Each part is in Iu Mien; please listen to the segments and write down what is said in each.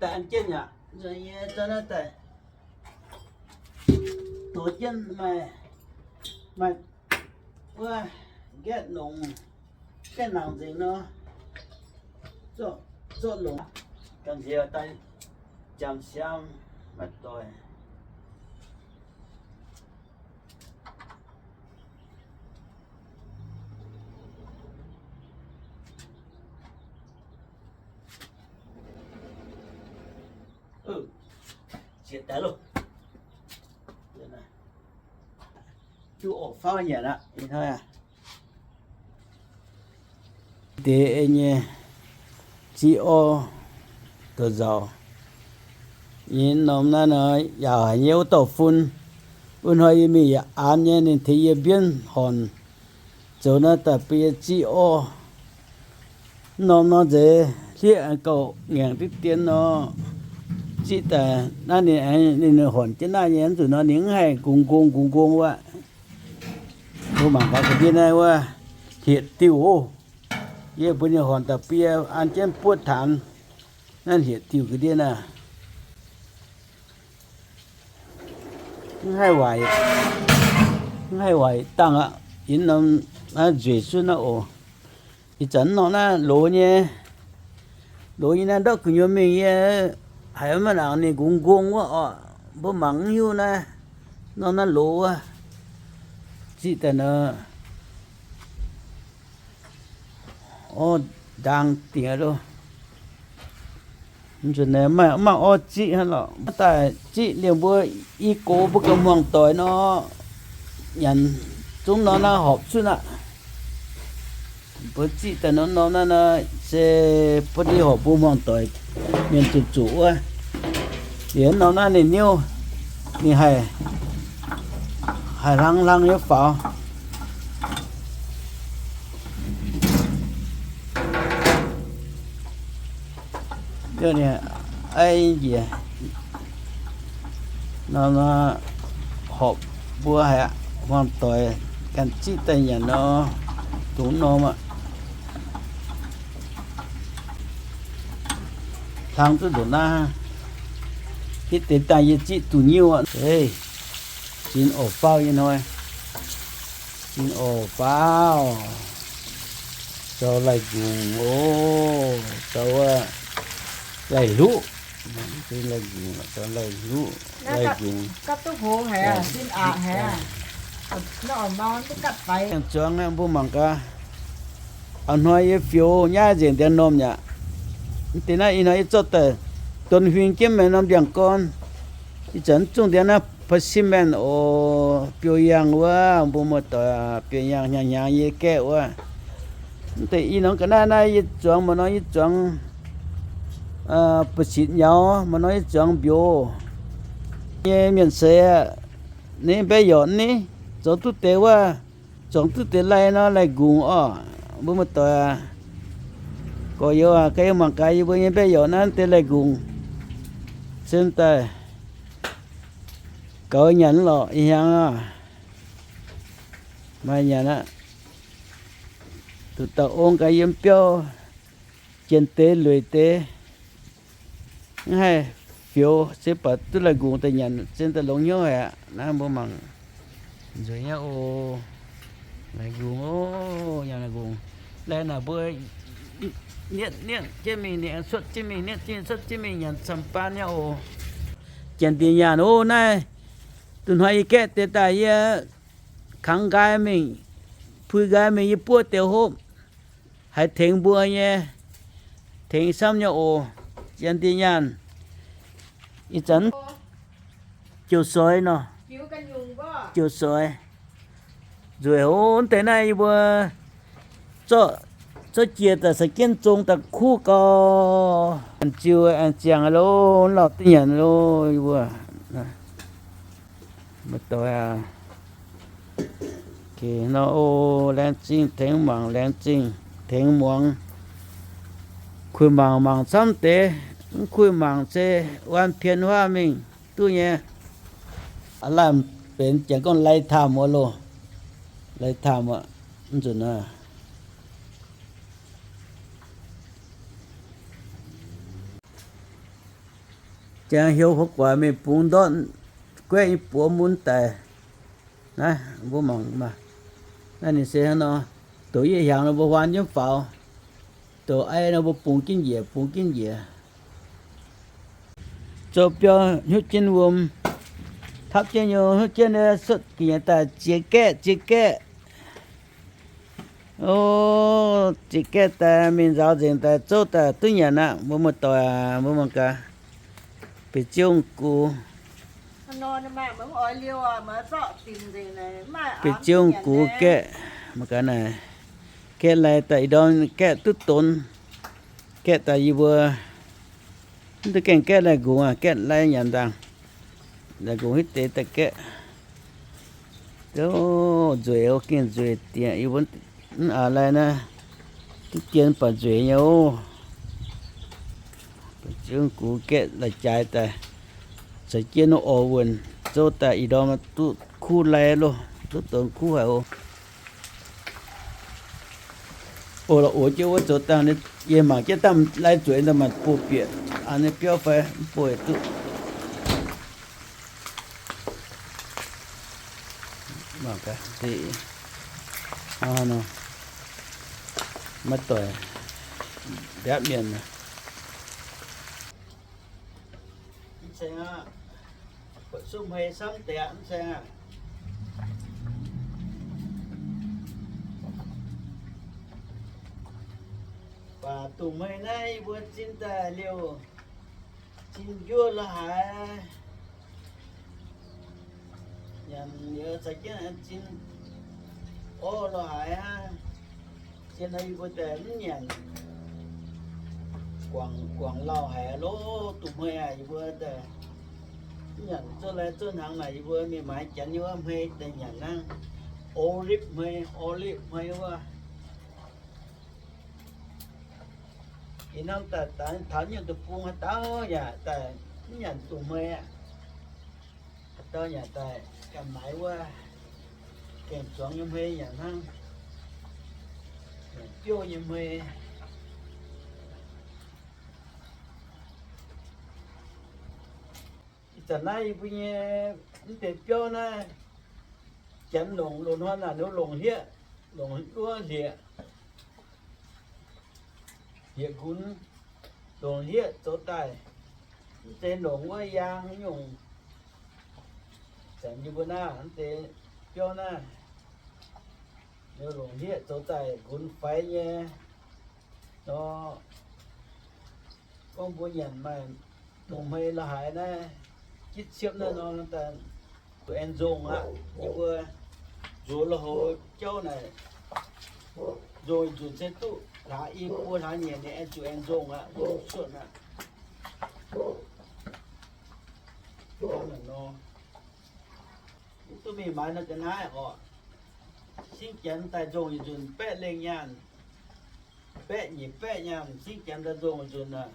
An jienv yaac nzuonx nyei, zorqv naaiv daaih dox jienv maaih, maaih wuov nqaeqv longx, nqaeqv nangc nzengc nor, zorqv longx, gamh nziex daaih jamc siaam maiv doic. Zieqc daaih loh. Duqv orqc faauv nyanc aqv, ih hnoi aqv. Deix nyei ziqv orv douz nzauc. Yie norm naaiv nor yaauc haic nyei wuov dauh fun. Wuov hnoi yie mingh yaac aan nyei, ninh tengx yie mbienv hornc zoux naaiv daaih bun yie ziqv orv. Mv norm nor nzeix hlieqv gauh ngaengc diqv dien nor. Ziqv daaih naaiv ninh, ninh hornc jienv naaiv nyei, mv zuqc nor ninh mv haih nqungx nqongh nqungx nqongh wuov. Mbuo mangc gaax ga'ndiev naaiv wuov hlieqv diuh oc. Yie mbuo nyei hornc daaih bun yie an jienv buov taanx. Naaiv hlieqv diuh ga'ndiev naaiv. Mv haih waaic, mv haih waaic dangh aqv. Yie norm naaiv nzueic suv naaiv oc. Ih zanc mv norm naaiv loz nyei, loz nyei naaiv ndortv gu'nyuoz mingh yie haiz maiv nangc ninh nqungx nqongh wuov orqc. Mbuo mangc mv hiuv naaiv norm naaiv loz wuov. Ziqv daaih nor, orv ndaang dingc loh. Mv zuqc naaiv maaih, maaih orv ziqv hnangv lorqc. Maiv daaih ziqv liemh mbuo i gox mbuo ganh hmuangx doic nor, nyanc zungv norm naaiv horpc cunv aqv. Mbuo ziqv daaih norm norm naaiv nor, se bun i horpc mbuo hmuangx doic mienh zuqc zuqc wuov. Liuz norm naaiv ninh niouv, ninh haih, haih hlang hlang nyei faaux. Ai njiec nor, horpc mbuo haiz aqv, hmuangx doic ganh ziqv daaih nyanc nor, dungx norm aqv. Hlang duqv ndongc naaiv, hitv deix daaih yie ziqv duqv nyiuv aqv. Zinx orqc faauv nyei hnoi, zinx orqc faauv, zoux laih nqungc oc, zoux laih hluqv, zoux laih hluqv, laih nqungc. Zuangx mbuo mangc gaax, a'hnoi yie fioux nyaiv nzengc ndiangx normh yaac. Mv deix naaiv ih hnoi yie zorqv daaih donx huing jienv meih norm ndiangx-gorn. Ih zanc mv zungh ndiangx naaiv พาซิเมนต์ oc, biouv-yangh wuov, mbuo muoz-doic, biouv-yangh hnyangx-hnyangx yie gaeqv wuov. Mv deix ih norm ga'naaiv naaiv yie zuangx, maaih norm yie zuangx ba'sitc nyaux, maaih norm yie zuangx mbiouz nyei mienh seix aqv. Ninh mbaeqv yorqc ni, zoux duqv deix wuov, zuangx duqv deix laih nor laih nqungc orqc. Mbuo muoz-doic aac, gorx-youz aac, gaax yie mangc gaax yie mbuo nyei mbaeqv yorqc naaiv deix laih nqungc, sen daaih gaux nyanc lorqc ih hnyangx aqv. Maaih nyanc aqv. Duqv dauh ong gaax yiem biauv, jienh deix lueic deix, mv haih fioux, se buatc duqv laih nqungc daaih nyanc, sen daaih longx hnyouv haic aqv. Naaiv mbuo mangc nzueic nyei oc. Laih nqungc oc, nyanc laih nqungc. Laih naaic mbuo nietv nietv jienv mingh, nietv cuotv jienv mingh, nietv jienv cuotv jienv mingh nyanc camv-baan nyei oc. Janx-diex nyaanh oc. Naaiv duqv hnoi yie gaeqv deix daaih yie kangx nqaai mingh, pui nqaai mingh yie buov deix hopv haiz tengx mbuo nyei, tengx samv nyei oc. Janx-diex nyaanh ih zanc jouh soix nor, jouh soix. Nzueic hov, deix naaiv yie mbuo zorqv, zorqv jiex daaih caux jienv zong daaih kuv gau. Aengx ziux aengx ziangx loh, lauh duqv nyanc loh yie mbuo. Maiv doix aac. Nor o, laengz zingh tengx mangc, laengz zingh tengx muangx. Kuh mangc mangc camv deix, mv kuh mangc se waan pien huaav mingh duqv nyei. Aav laanh benx janx gorngv lai taamh wuov loh, lai taamh wuov, mv nzunc aav. Jangx heuc houv guaax mingh bungx ndortv guaeqv nyei buoz mun daic. Naaiv mbuo mangc maah. Naaiv ninh se hnangv nor, doqc yietv hiaangx nor mbuo huaan jienv faaux, doqc aiv nor mbuo bungx jienv njiec, bungx jienv njiec. Zoux biauv hnyutv jienv wuom, tapv jienv nyei, hnyutv jienv nyei, sutv ga'nyiec daaih ziex gaeqv, ziex gaeqv. O, ziex gaeqv daaih mingh nzaaux nzengc daaih zouv daaih duqv nyanc aqv. Mbuo muoz-doic aac, mbuo mangc gaax, bieqc ziouv gux, bieqc ziouv gux gaeqv, mangc gaax naaic, gaeqv lai daaih ih ndorm gaeqv duqv donx, gaeqv daaih yie mbuo mv duqv gaengh gaeqv lai-nqongx aac, gaeqv lai nyanc nzangc, lai-nqongx hitv deix daaih gaeqv. Nzueic, o, gengh nzueic diex, yie mbuo mv aax lai naaiv, duqv dien baac nzueic nyei oc. Bieqc ziouv gux gaeqv lai jaaix daaih, caux jienv orv wuonc zouv daaih ih ndorm duqv kuv lai loh, duqv donx kuv haic oc. O, la'ox jienv wuov zoux dangh, yie mangc jienv dangh lai zueiz daaih maaih buoz-bieqc, an nyei biauv fai mv buoz duqv. Maiv doic, mbiaatv mienh. Mv ceng aqv. Buatc sung hmei samv deix aqv, mv ceng aqv. Baac dongh hmei naaiv yie mbuo zinh daaih liouh, zinh njuov la'haaix, nyanc liuz caux jienv zinh orv la'haaix aqv. Zien nor yie mbuo daaih mv nyanc, guangc, guangc lauh haic loh. Dongh hmei aac, yie mbuo daaih mv nyanc. Zouv lai zouv hnaangx naaic, yie mbuo mingh maaiz janx nyei wuov hmei daaih nyanc hnangv. Olive hmei, olive hmei wuov. Ih hnamv daaih taux nyungc deic-bung haaix dauh yaac daaih mv nyanc dongh hmei aqv. Haaix dauh yaac daaih ganh maaiz wuov gaeng-zuangx nyei hmei nyanc hnangv, biouv nyei hmei. Ih zanc naaiv yie mbuo nyei mv deix biauv naaiv, janx longc loz-hnoi naaic ninh longc hlieqv, longc nduov hlieqv, hlieqv-nqunx, longc hlieqv zoux daaih. Mv zeiz longc wuov yaang nyungc. Zanc yie mbuo naaiv mv deix biauv naaiv, ninh longc hlieqv zoux daaih nqunx faix nyei nor. Gorngv mbuo nyanc maaih dongh hmei la'haaix naaiv, gitv ciepv naaiv nor, daaih zuqc aengx nzongh aqv. Yie mbuo nzuonx lui-houx jauv naaic, nzongh nzunc se duqv hlaax i buo hlaax nyeic ninh aengx zuqc aengx nzongh aqv, mbuo cuotv aqv. Mv duqv mingh maaiz nor ga'naaiv orqc. Singv Janx daaih nzongh nzunc baeqv lengh nyaanh, baeqv nyeic baeqv nyaanh, singv Janx daaih nzongh nzunc aqv.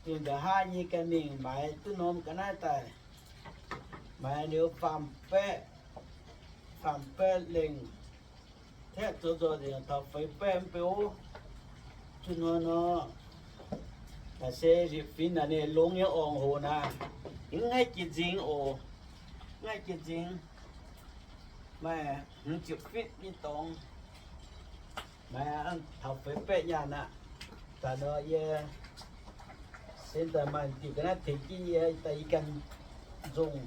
Dongh nzauc hnoi nyei ganh mingh maaiz duqv norm ga'naaiv daaih, maaiz liuz faam baeqv, faam baeqv lengh, taeqv zoux nzoih nzengc taux feix baeqv mv bei ov. Zuqc hnoi nor, naaic se liepc fingx naaic ninh longx nyei orngc hoc naaic, mv haih jiex nzingx oc. Mv haih jiex nzingx. Maaih hmz ziepc fitv nyei dorngx. Maaih taux feix baeqv nyaanh aqv. Daaih nor yie se daaih maaih diuc ga'naaiv tengx jienv yie daaih yie ganh nzongh.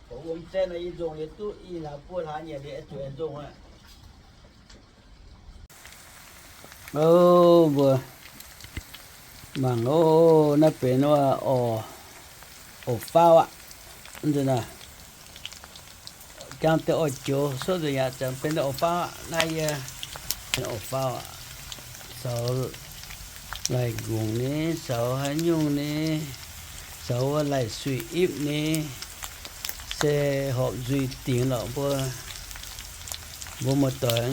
Gorqv wuom zaeqv nor yie nzongh liuz duqv i hlaax buo hlaax nyeic liuz zuqc aengx nzongh aqv. O, mbuo mangc oc, naaiv benx wuov orc, orc faauv aqv. Mv nzunc naaiv, jangx deix orc joux cuotv nzengc yaac zanc benx orc faauv aqv. Naaiv yie benx orc faauv aqv. Caux lai-nqongx ni, caux haaix nyungc ni, caux wuov lai-suiv ipv ni, se horpc nzuih dingc lorqc. Mbuo, mbuo muoz-doic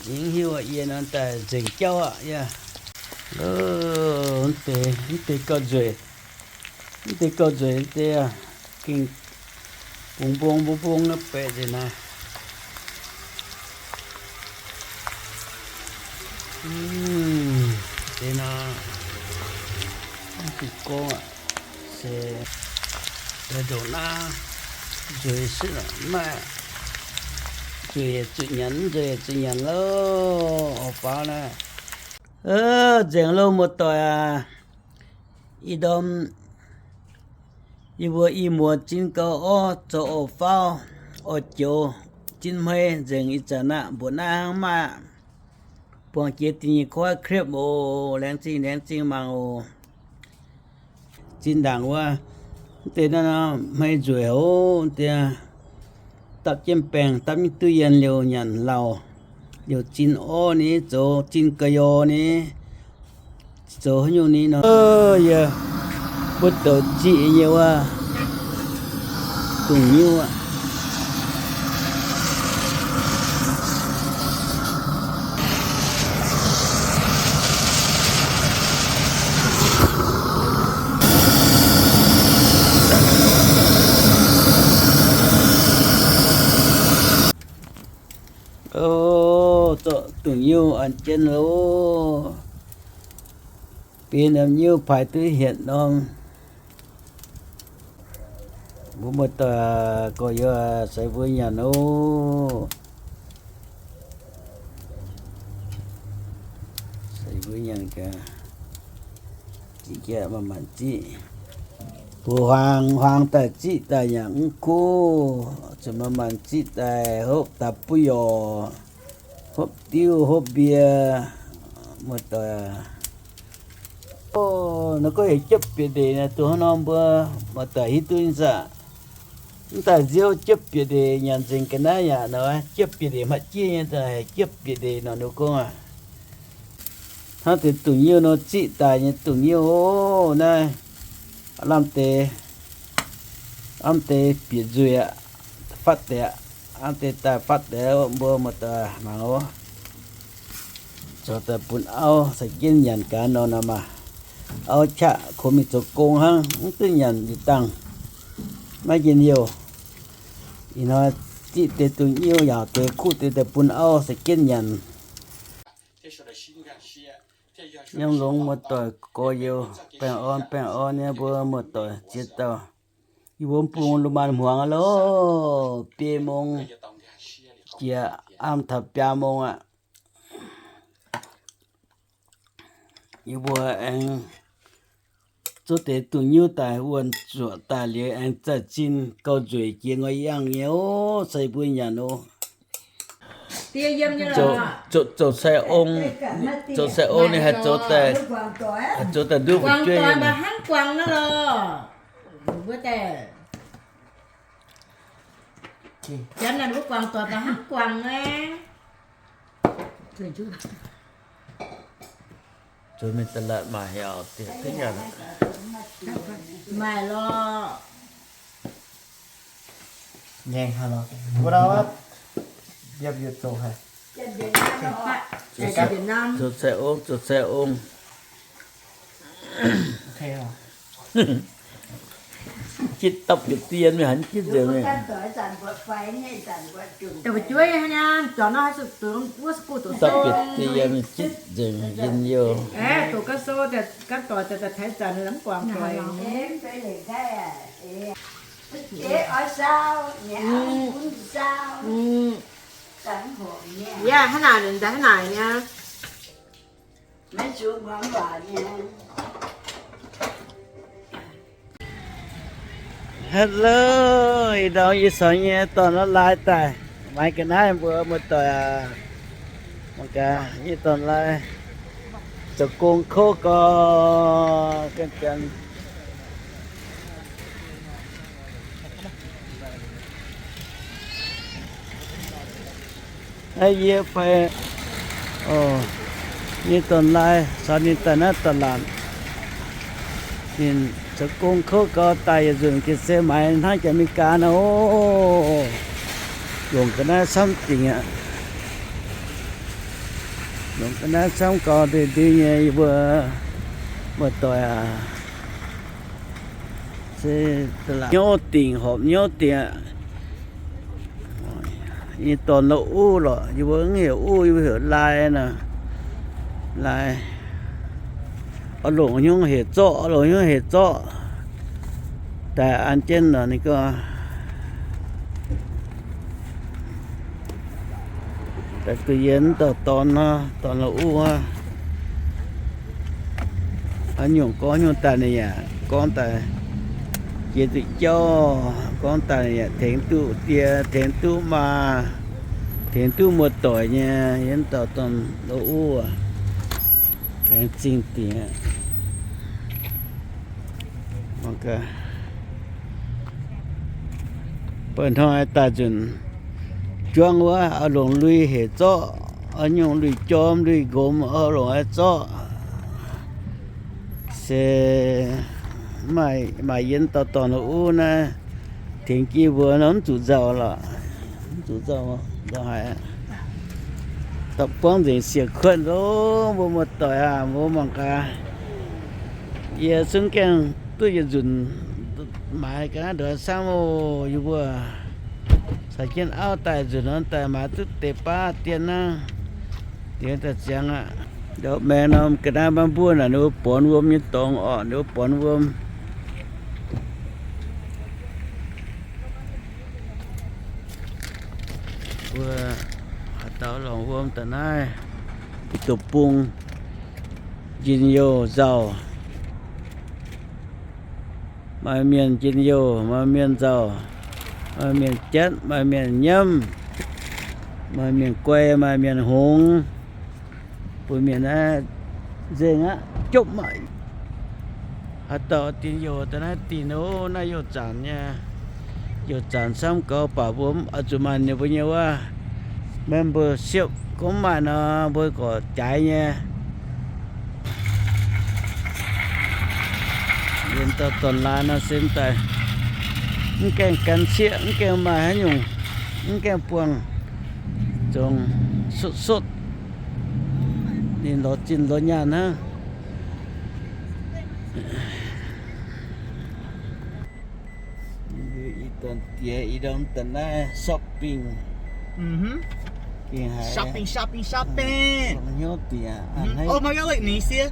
mv hiuv, yie nor daaih nzengc jauv aqv. Yaac, mv deix, mv deix gauh nzueic, mv deix gauh nzueic deix, gengh bungx mbong mbong mbong naaiv baeqc nzengc naaiv. Deix nor, mv zuqc gorngv aqv. Ndongc naaiv nzueic se maaih, nzueic yaac zuqc nyanc, mv nzueic yaac zuqc nyanc loh. Orv-faaux naaiv, nzengc loh muoz-doic aac. Ih ndorm yie mbuo i muoz zinh gau orv zoux orv-faaux, orv-joux, zinh hmei nzengc ih zanc aqv. Mbuoqc naaiv hnangv maaih buangh jiex dingh nyei koiv kliepv oc. Laengz zingh, laengz zingh mangc oc. Zinh ndaangc wuov, mv deix naaiv hmei nzueic oc. Mv deix dapv jienv baengh, dapv nyei duqv yienh liouc nyanc lauh, liouc zinh orv ni, zoux zinh ga'yor ni, zoux haaix nyungc ni nor. Yie mbuo douc ziqc nyei wuov, dungz nyiuv aqv. O, zorqv dungz nyiuv an jienv loh. Biei norm nyiuv paaix duqv hietc norm. Mbuo muoz-doic gorx-youz, sai mbuo nyanc oc. Sai mbuo nyanc gaax. Ziqv jiex manc-manc ziqv. Mbuo huaang huaang daaih ziqv daaih yaac mv kuv, zuqc manc-manc ziqv daaih hopv daaih buov yorc, hopv diuv, hopv mbie, muoz-doic. O, naaiv gorngv heuc jiepv bieqc ndeic naaiv, dongh hnangv nor mbuo muoz-doic hiuv duqv nyei saah? Mv daaih nziouv jiepv bieqc ndeic nyanc nzengc ga'naaiv yaac nor, jiepv bieqc ndeic hmaiv jieqv nyei, heuc jiepv bieqc ndeic nor, ninh gorngv aac. Hnangv deix dungz nyiuv nor, ziqv daaih nyei dungz nyiuv oc. Naaiv lamh deix, lamh deix bieqc nzueic aqv, fatv deix aqv. Lamh deix daaih fatv deix, mbuo muoz-doic mangc oc. Zoux daaih bun auv sai jienv nyanc gaax nor, nor maah. Auv qaqv kungx mingh zoux gong hnangv, mv duqv nyanc yietc dangh, maiv njien-youh. Ih hnoi ziqv deix dungz nyiuv, yaauc deix kuv deix daaih bun auv sai jienv nyanc. Nyaam longx muoz-doic gorx-youz, baengh orn baengh orn nyei mbuo muoz-doic ziex dauh. Yie mbuo bung lungh maanz hmuangx aqv loh, biei mong jiex, aav taux biaa mong aqv. Yie mbuo aengx zuov deix dungz nyiuv daaih wuonh zuoqc daaih liuz aengx zaih zinh gauh nzueic jiex ngoi yangh nyei oc. Sai mbuo nyanc oc. Zoux, zoux sai ong, zoux sai ong ninh haih zoux daaih, haih zoux daaih nduov fu'jueiv nyei. Zoux mingh da'latc maaih heuc diex, maaih lorqc. Ngaengc haic lorqc. Mbuo ndau yiem yietc zoux haic. Zoux sai ong, zoux sai ong. Jitv dapv bieqc dieh mingh hanc jitv nzengc mingh. Dapv bieqc dieh mingh jitv nzengc njien-youh. Yaac hnangv naaic, hnangv naaic nyei. Hello, ih ndorm yie caux nyei dorn-laai daaih maaiz ga'naaiv mbuo muoz-doic aac. Mangc gaax, yie dorn-laai zoux gong kouv gau, ganh janx. Naaiv yie fai, o, nyei dorn-laai caux ninh daaih naaiv da'laatc. Ninh zoux gong kouv gau daaih yietc nzunc ga'sie maaiz hnangv jaax Meigaa nor, longc ga'naaiv camv dingc aqv. Longc ga'naaiv camv gau ndui-ndui nyei yie mbuo muoz-doic aac. Se hnyouv dingc, horpc hnyouv dingc aqv. Yie dorn lo uv lorqc, yie mbuo mv heuc uv, yie mbuo heuc laai nor. Laai. Oix longc hnyouv hec zorqv, oix longc hnyouv hec zorqv. Daaih an jienv nor ninh gorngv, daaih gu'nyuoz yie mv dauh dorn nor, dorn lo uv aqv. Haaix nyungc gorngv nyungc daaih ninh yaac gorngv daaih jiex zuqc jauv, gorngv daaih ninh yaac tengx duqv die, tengx duqv maa, tengx duqv muoz-doic nyei. Yie mv dauh dorn lo uv, laengz zingh dingc. Beiv hnoi daaih nzunc juangv wuov, oix longc lui hec zorqv, oix nyungc lui jorm lui nqomz oix longc zorqv. Se maaih yie mv dauh dorn lo uv naaiv tengx jienv mbuo nor mv zuqc nzauh lorqc. Mv zuqc nzauh, nzauh haic. Da'buangv nzengc siec kuotv nzengc, mbuo muoz-doic aah, mbuo mangc gaax. Yie zungv gaengh duqv yietc nzunc maaiz ga'naaiv ndongc haaix camv oc. Yie mbuo caux jienv auv daaih nzunc nor daaih maaiz duqv deix baav dien naaiv. Diex daaih ziangx aqv. Ndau maengx norm ga'naaiv maiv mbuov naaic, ninh mbuo bornz wuom nyei dorngx orqc, ninh mbuo bornz wuom. Mbuo haaix dauh lorngc wuom daaih naaiv, deic-bung njien-youh nzauh. Maaih mienh njien-youh, maaih mienh nzauh, maaih mienh jatv, maaih mienh nyiemv, maaih mienh guai, maaih mienh hngongx. Mbuo mienh naaiv nzengc aqv, jopv maiv. Haaix dauh dingc youh daaih naaiv dingc oc, naaiv youh zanc nyei. Youh zanc camv gaux, baac mbuo mv oix zuqc maaih ninh mbuo nyei wuov membership, gorngv maaih nor mbuo gorqv jaaix nyei. Yie dauh dorn-laa nor se mv daaih, mv gaengh gan sieqv, mv gaengh maaih haaix nyungc, mv gaengh buangh, zongc sotv-sotv. Ninh lorz zinh lorz nyaanh hnangv. Ih dorn diex ih ndorm daaih naaiv shopping. Shopping, shopping, shopping. Hnyouv diex. Oh my God, look, Nisia.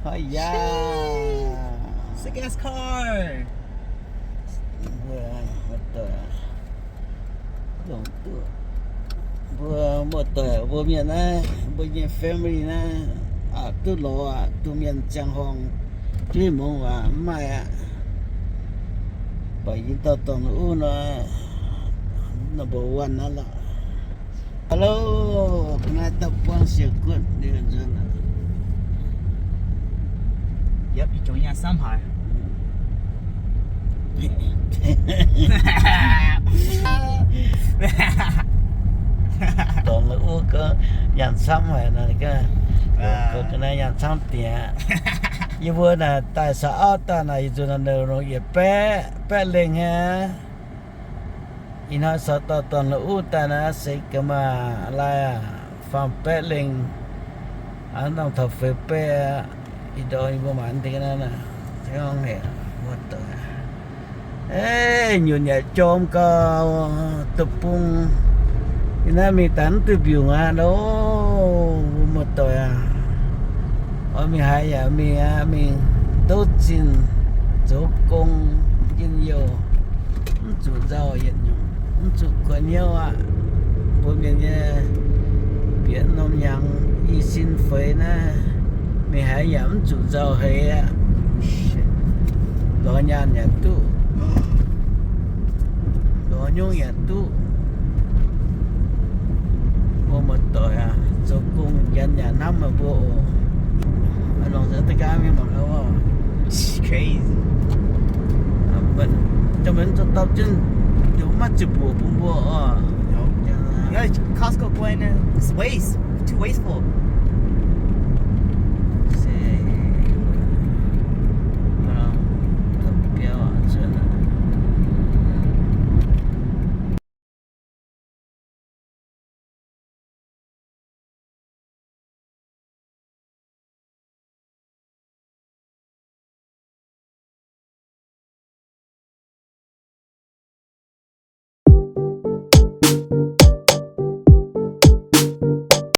Haaix yaac. Sick ass car. Mbuo muoz-doic, mbuo mienh naaiv, mbuo nyei family naaiv, aqc duqv lorz aqv, duqv mienh ziangh horngh, juiv mongx waac mv maaih aqv. Baac yie dauh dorn uv nor, number one aqv lorqc. Hello, ga'naaiv daaih buangv siec guotv liuz nzunc. Yep, you join yangh samv haic. Dorn uv gorngv nyaanh camv haic nor, ga'naaiv nyaanh camv diex. Yie mbuo naaic daaih caux auv daaih naaic, yietc nzunc naaic nouc longc yietc baeqv, baeqv lengh aqv. Ih hnoi caux dauh dorn uv daaih naaic se ga'maah laai aac, faam baeqv lengh, aav ndongh taux feix baeqv aqv. Ih ndorm yie mbuo maaiz deix ga'naaiv naaic, nyunc yaac jorm gau, deic-bung. Yie naaiv mingh daaih mv duih mbiungc aqv loh, mbuo muoz-doic aac. Oix mingh haaix yaac mingh aqv, mingh douv zinh, zoux gong, njien-youh. Mv zuqc nzauh yietc nyungc, mv zuqc kuonx hnyouv aqv. Mbuo mienh nyei bieqc norm hnyangx i sin feix naaiv, mingh haaix yaac mv zuqc nzauh heix aqv. Lorz nyaanh yaac duqv, lorz nyungc yaac duqv. Mbuo muoz-doic aac, zoux gong njanx yaac hnamv meih mbuo oc. Longc nzengc da'gaav mingh mangc gaax oc. Crazy. Mbuo zoux dapv jienv, maiv ziouc mbuoqc bun mbuo oc. Costco guai naaiv, it's waste, too wasteful.